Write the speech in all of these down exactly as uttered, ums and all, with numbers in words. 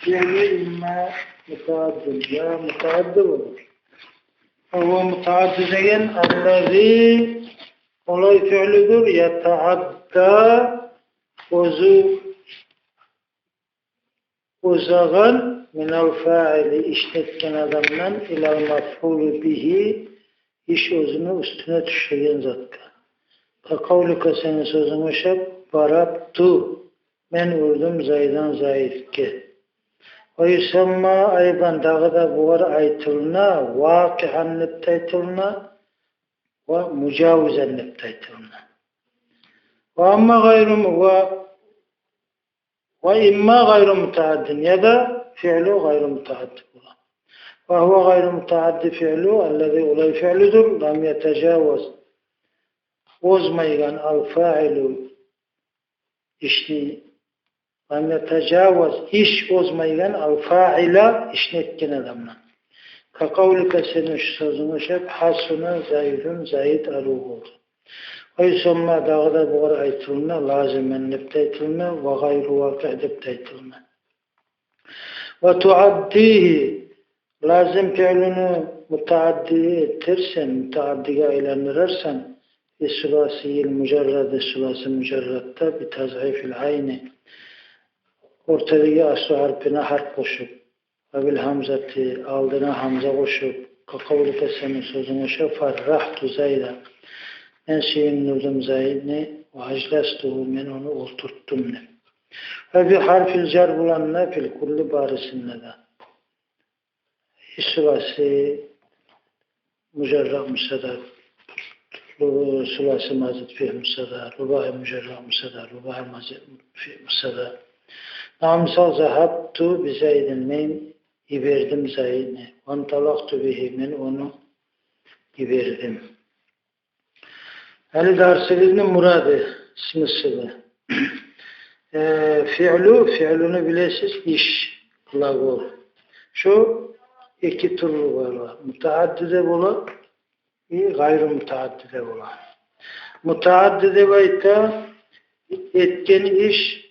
Яъни имма мутаадди, я мутаадди болур. Ва гьува мутаадди деген аллази, олай фиълудур, ятаадда, оьзю узагъан, минал фаили, ишни этген адамдан, илал мафъули бигьи, иш оьзюню уьстюне тюшеген затгъа. Ка къавлика, сени сёзюнге ошап, дарабту, мен урдум Зайдан, Зайдге. Ва юсамма айдан, дагъы да бугъар айтылына, вакъиан деп де айтылына, ва мужавизан деп де айтылына. Ва амма гъайру му-, ва, ва имма гъайру мутааддин, яда фиълу гъайру мутаадди бола. Ва гьува гъайру мутаадди фиълу аллази, олай фиълудур, лам ятажаваз, озмайгъан, ал фаилу, ишни, лам ятажаваз, иш озмайгъан, ал фаила, ишни этген адамдан. Ка къавлика, сени шу сёзюнге ошап, хасуна Зайдун, Зайд арив болду. Ва юсамма, дагъы да бугъар айтылына, лазиман деп де айтылына, ва гъайру вакъи деп де айтылына. Ва туаддигьи, лазим фиълуну мутаадди этерсен, мутааддиге айландырарсан, фи суласийил мужарради, суласи мужаррадда, би тазъифил айни, ортадагъы аслу гьарпына гьарп къошуп, ва бил гьамзати, алдына гьамза къошуп, ка къавлика, сени сёзюнге ошап, фаррахту Зайда, мен сююндюрдюм Зайдны, ва ажластугьу, мен ону олтуртдум деп. Ва би гьарфил жар булан да, фил кулли, барысында да. Ис суласи мужаррад буса да, суласи мазид фиъл буса да, рубаи мужаррад буса да, рубаи мазид фиъл буса да. Нагьав, мисал, загьабту би Зайдин, мен йибердим Зайдны. Ванталакъту бигьи, мен ону йибердим. Гьали дарсыбызны мурады, смыслы. Э, фиълу, фиълуну билесиз, иш, глагол. Шо эки тюрлю бола. Мутаадди де бола, и гъайру мутаадди де бола. Мутаадди деп айта, этген иш,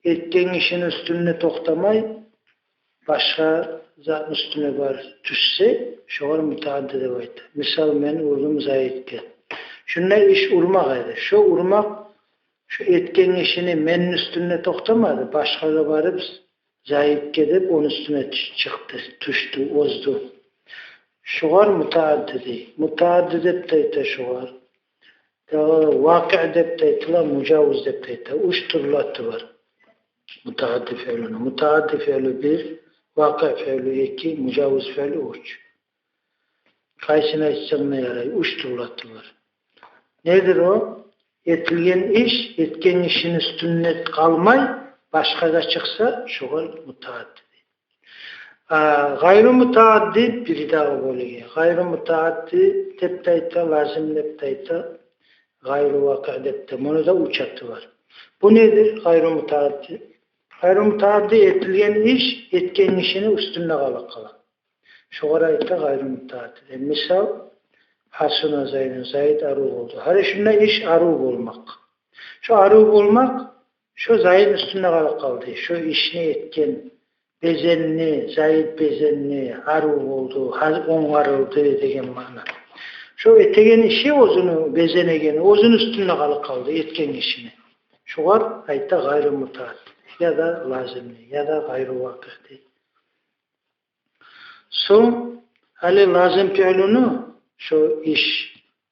этген ишини уьстюнде токътамай, башгъа затны уьстюне барып тюшсе, шогъар мутаадди деп айта. Мисал, мен урдум Зайдге. Шунда иш урмакъ эди. Шо урмакъ, шо этген ишини мени уьстюнде токътамады, башгъагъа барып, Зайдге деп, ону уьстюне тюш-, чыкъды, тюшдю, озду. Шогъар мутаадди дей. Мутаадди деп де айта шогъар. Дагъы вакъи деп де айтыла, мужавиз деп де айта. Уьч тюрлю аты бар мутаадди фиълуну. Мутаадди фиълу бир, вакъи фиълу эки, мужавиз фиълу уьч. Къайсын айтсанг да ярай, уьч тюрлю аты бар. Недир о? Этилген иш, этген ишини уьстюнде къалмай, башгъагъа чыкъса, шогъар мутаадди дей. А, гъайру мутаадди бир дагъы бёлюгю. Гъайру мутаадди деп де айта, лазим деп де айта, гъайру вакъи деп де. Муну да уьч аты бар. Бу недир? Гъайру мутаадди. Гъайру мутаадди этилген иш, этген ишини уьстюнде къалып къала. Шогъар айта гъайру мутаадди деп. Мисал, хасуна Зайдун, Зайд арив болду. Гьали шунда иш арив болмакъ. Шо арив болмакъ, шо Зайдны уьстюнде къалып къалды. Шо ишни этген, безенди, Зайд безенди, арив болду, гьа-, онгарылды деген маъна. Шо этеген иши, оьзюню безенегени, оьзюню уьстюнде къалып къалды, этген ишини. Шогъар айта гъайру мутаадди, яда лазимди, яда гъайру вакъи дей. Сонг гьали лазим фиълуну, шо иш,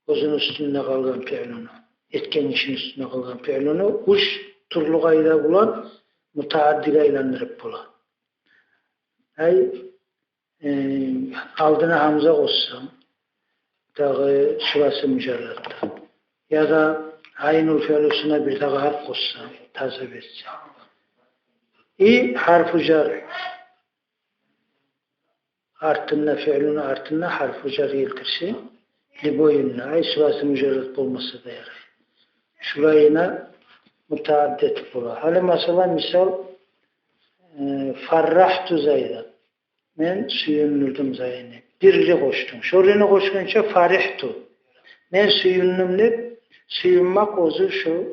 оьзюню уьстюнде къалгъан фиълуну, этген ишини уьстюнде къалгъан фиълуну уьч тюрлю къайда булан мутааддиге айландырып бола. Ай, э, алдына гьамза къошсанг, дагъы суласи мужаррадда, яда айнул фиълусуна бир дагъы гьарп къошсанг, таза берсе. И гьарфу жар. Артында, фиълуну артында гьарфу жар гелтирсе, любой юнде, ай, суласи мужаррад болмаса да ярай. Шулайына мутаадди этип бола. Гьали, масала, мисал, э, фаррахту Зайдан. Мен сююндюрдюм Зайдны. Бир ри къошдунг. Шо рини къошгъунча фарихту. Мен сююндюм деп, сююнмек оьзю шо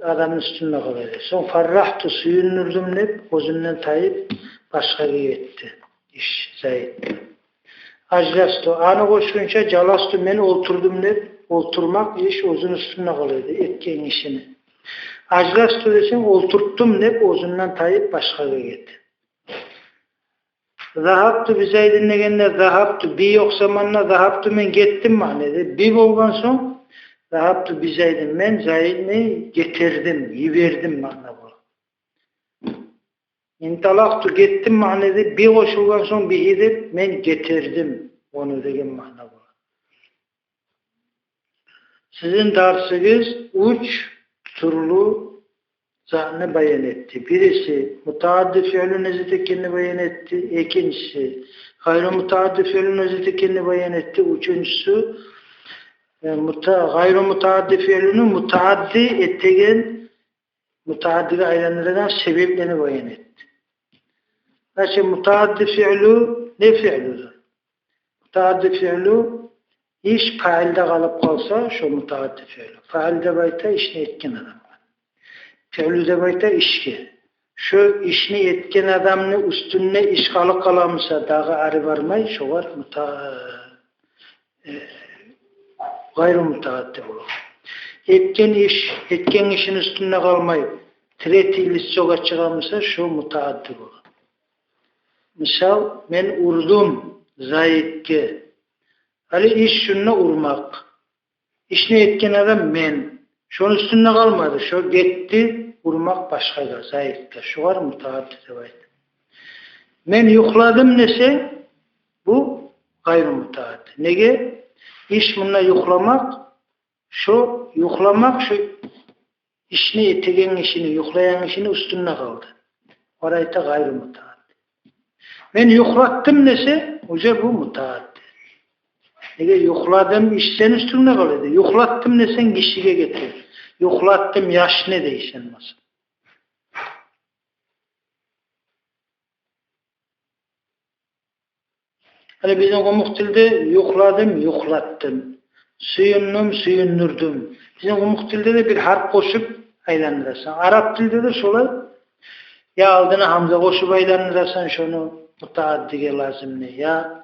адамны уьстюнде къала эди. Сонг фаррагьту, сююндюрдюм деп, оьзюнден тайып, башгъагъа гетди иш, Зайд. Ажласту, аны къошгъунча, жаласту, мен олтурдум деп, олтурмакъ иш оьзюню уьстюнде къала эди, этген ишини. Ажласту десенг, олтуртдум деп, оьзюнден тайып, башгъагъа гетди. Загьабту би Зайдин дегенде, загьабту би ёкъ заманда, загьабту мен гетдим маъна эди. Би болгъан сонг, загьабту би Зайдин, мен Зайдни гетердим, йибердим маъна бола. Инталакъту, гетдим маъна эди. Би къошулгъан сонг, бигьи деп, мен гетердим ону деген маъна бола. Сизин дарсыгъыз уьч тюрлю затны баян этди. Бириси мутаадди фиълу не зат экенни баян этди. Экинчиси гъайру мутаадди фиълу не зат экенни баян этди. Уьчюнчюсю, э, мута-, гъайру мутаадди фиълуну мутаадди этеген, мутааддиге айландырагъан себеплени баян этди. Значит, мутаадди фиълу не фиълудур? Мутаадди фиълу иш паилде къалып къалса, шо мутаадди фиълу. Паил деп айта ишни этген адамгъа. Фиълу деп айта ишге. Шо ишни этген адамны уьстюнде иш къалып къала буса, дагъы ары бармай, шогъар мута-, э, гъайру мутаадди бола. Этген иш, этген ишини уьстюнде къалмай, третий лицогъа чыгъа буса, шо мутаадди бола. Мисал, мен урдум Зайдге. Гьали иш шунда, урмакъ. Ишни этген адам мен. Шону уьстюнде къалмады, шо гетди урмакъ башгъагъа, Зайдге. Шогъар мутаадди деп айта. Мен юхладым десенг, бу гъайру мутаадди. Неге? Иш мунда юхламакъ, шо юхламакъ, шо ишни этеген ишини, юхлайгъан ишини уьстюнде къалды. Олар айта гъайру мутаадди. Мен юхлатдым десе, уже бу мутаадди. Неге, юхладым, иш сени уьстюнгде къала эди. Юхлатдым десенг, гишиге гетер. Юхлатдым яшны дейсен, масала. Гьали бизин къумукъ тилде юхладым, юхлатдым. Сююндюм, сююндюрдюм. Бизин къумукъ тилде де бир гьарп къошуп айландырасан. Арап тилде де шолай. Я алдына гьамза къошуп айландырасан шону, мутааддиге лазимни, я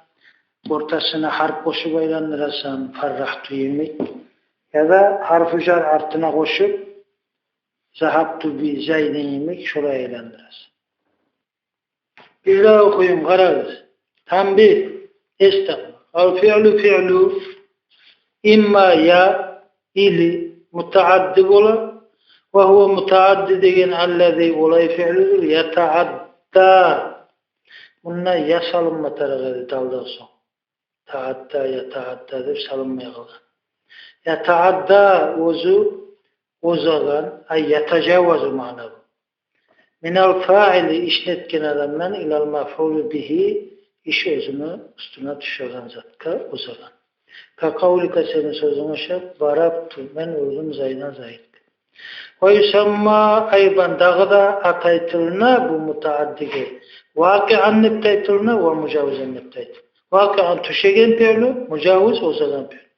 ортасына гьарп къошуп айландырасан, фаррагьту йимик. Яда гьарфу жар артына къошуп, загьабту би Зайдин йимик, шолай айландырасан. Бир дагъы охуюм, къарагъыз. Танбигь, эс тапмакъ. Ал фиълу, фиълу, имма, я, или мутаадди бола. Ва гьува мутаадди деген аллази, олай фиълудур, ятаадда. Мунда я салынма тарыкъ эди далдан сонг. Таадда, ятаадда деп салынмай къалгъан. Ятаадда, оьзю озагъан, ай ятажавазу маъна бу. Минал фаили, ишни этген адамдан, илал мафъули бигьи, иш оьзюню уьстюне тюшеген затгъа озагъан. Ка къавлика, сени сёзюнг ошап, зарабту, мен урдум Зайдан Зайдны. Ва юсамма айдан, дагъы да ат айтылына бу мутааддиге. Вакъиан деп де айтылына, ва мужавизан деп де айтылына. Вакъиан тюшеген фиълу, мужавиз озагъан фиълу.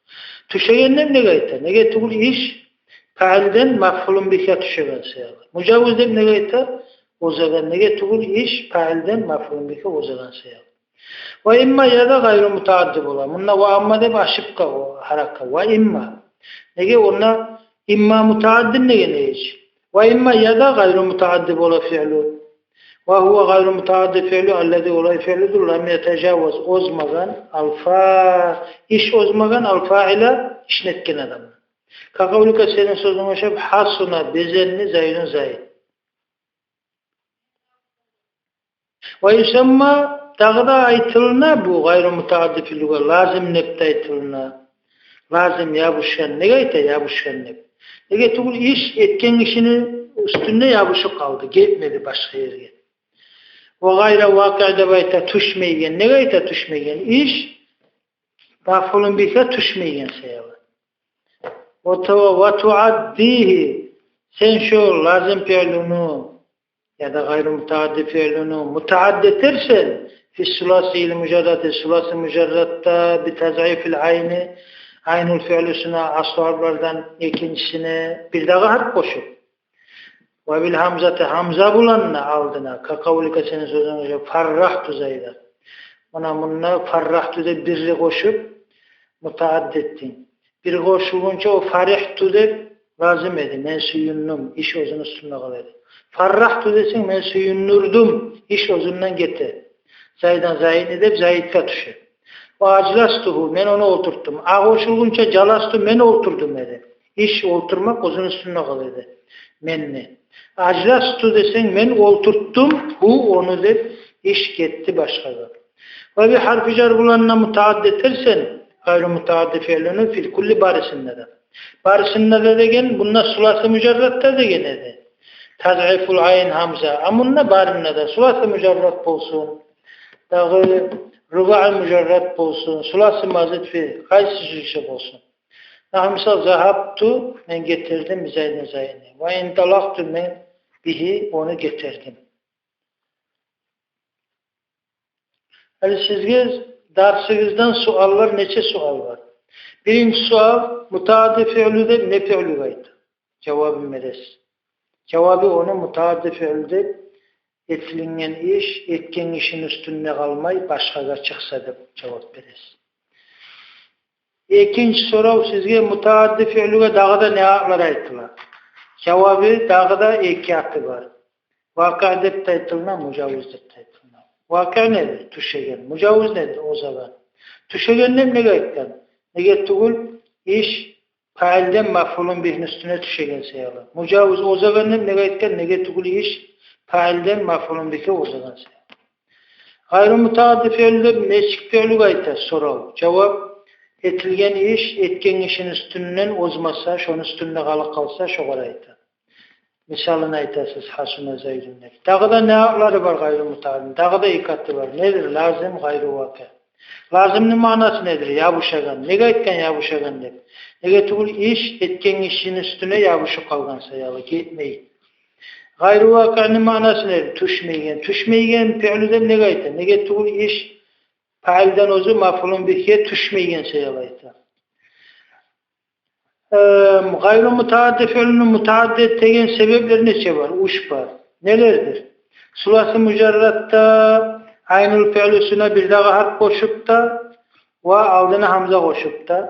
Тюшеген деп неге айта? Неге тюгюл иш паилден мафъулун бигьге тюшеген саялы. Мужавиз деп неге айта? Озагъан. Неге тюгюл иш паилден мафъулун бигьге озагъан саялы. Ва имма, яда гъайру мутаадди бола. Мунда ва амма деп ошибка о, гьаракат. Ва имма. Неге онда имма мутааддин деген эч. Ва имма, яда гъайру мутаадди бола фиълу. Ва гьува гъайру мутаадди фиълу, аллази, олай фиълудур, лам ятажаваз, озмагъан, ал фа-, иш озмагъан, ал фаила, ишни этген адамны. Ка къавлика, сени сёзюнг ошап, гьасуна, безенди, Зайдун, Зайд. Ва юсамма, дагъы да айтылына бу гъайру мутаадди фиълугъа лазим деп де айтылына. Лазим, ябушгъан. Неге айта ябушгъан деп? Неге тюгюл иш этген кишини уьстюнде ябушуп къалды, гетмеди башгъа ерге. Ва гъайра вакъиъ деп айта тюшмейген. Неге айта тюшмейген? Иш мафъулун бигьге тюшмейген саялы. Ва ту-, ва туаддигьи, сен шо лазим фиълуну яда гъайру мутаадди фиълуну мутаадди этерсен, фи суласиил мужарради, суласи мужаррадда, би тазъифил айни, айнул фиълусуна, аслу гьарплардан экинчисине бир дагъы гьарп къошуп. Ва бил гьамзати, гьамза булан да алдына, ка къавлика, сени сёзюнг йимик, фаррагьту Зайдан. Муна мунда фаррагьту деп бирни къошуп, мутаадди этдинг. Бир къошулгъунча о фаригьту деп лазим эди. Мен сююндюм, иш оьзюню уьстюнде къала эди. Фаррагьту десенг, мен сююндюрдюм, иш оьзюнден гете. Зайдан, Зайдны деп Зайдге тюше. Ва ажластугьу, мен ону олтуртдум. А къошулгъунча жаласту, мен олтурдум эди. Иш олтурмакъ оьзюню уьстюнде къала эди. Менни. Ажласту десенг, мен олтуртдум, гьу, ону деп, иш гетди башгъагъа. Ва би гьарфи жар булан да мутаадди этерсен, гъайру мутаадди фиълюню, фил кулли, барысында да. Барысында да деген, мунда суласи мужаррадда деген эди. Тазъифул айн гьамза. А мунда барында да, суласи мужаррад болсун, дагъы рубаи мужаррад болсун, суласи мазид фи къайсы жюзю болсун. Нагьу, мисал, загьабту, мен гетердим, Зайдан, Зайдны. Ва инталакъту, мен бигьи, ону гетердим. Гьали сизге дарсыгъыздан суаллар, нече суал бар. Биринчи суал: мутаадди фиълю деп не фиълюге айта? Жавабын бересиз. Жавабы: ону мутаадди фиълю деп, этилинген иш этген гишини уьстюнде къалмай, башгъагъа чыкъса, деп жавап бересиз. Экинчи сорав сизге: мутаадди фиълюге дагъы да не атлар айтыла? Жавабы: дагъы да эки аты бар. Вакъиъ деп де айтыла, мужавиз деп де айтыла. Вакъиъ недир? Тюшеген. Мужавиз недир? Озагъан. Тюшеген деп неге айтгъан? Неге тюгюл иш паилден мафъулун бигьини уьстюне тюшеген саялы. Мужавиз, озагъан деп неге айтгъан? Неге тюгюл иш паилден мафъулун бигьге озагъан саялы. Гъайру мутаадди фиълю деп нечик фиълюге айта? Сорав. Жавап: этилген иш этген гишини уьстюнден озмаса, шону уьстюнде къалып къалса, шогъар айта. Мисалын айтасыз: гьасуна Зайдун деп. Дагъы да не атлары бар гъайру мутааддини? Дагъы да эки аты бар. Недир? Лазим, гъайру вакъиъ. Лазимни маънасы недир? Ябушагъан. Неге айтгъан ябушагъан деп? Неге тюгюл иш этген гишини уьстюне ябушуп къалгъан саялы, гетмей. Гъайру вакъиъни маънасы недир? Тюшмейген. Тюшмейген фиълю деп неге айта? Неге тюгюл иш паилден оьзю мафъулун бигьге тюшмейген саялы айта. Эм, гъайру мутаадди фиълюню мутаадди этеген себеплер нече бар? Уьч бар. Нелердир? Суласи мужаррадда айнул фиълюсюне бир дагъы гьарп къошуп да ва алдына гьамза къошуп да.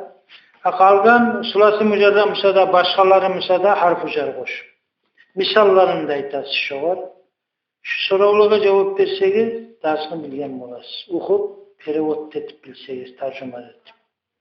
А къалгъан суласи мужаррад буса да, башгъалары буса да, гьарфу жар къошуп. Мисалларын да айтасыз шогъар. Шу соравлагъа жавап берсегиз, дарсны билген боласыз. Охуп, перевод этип билсегиз, таржума этип.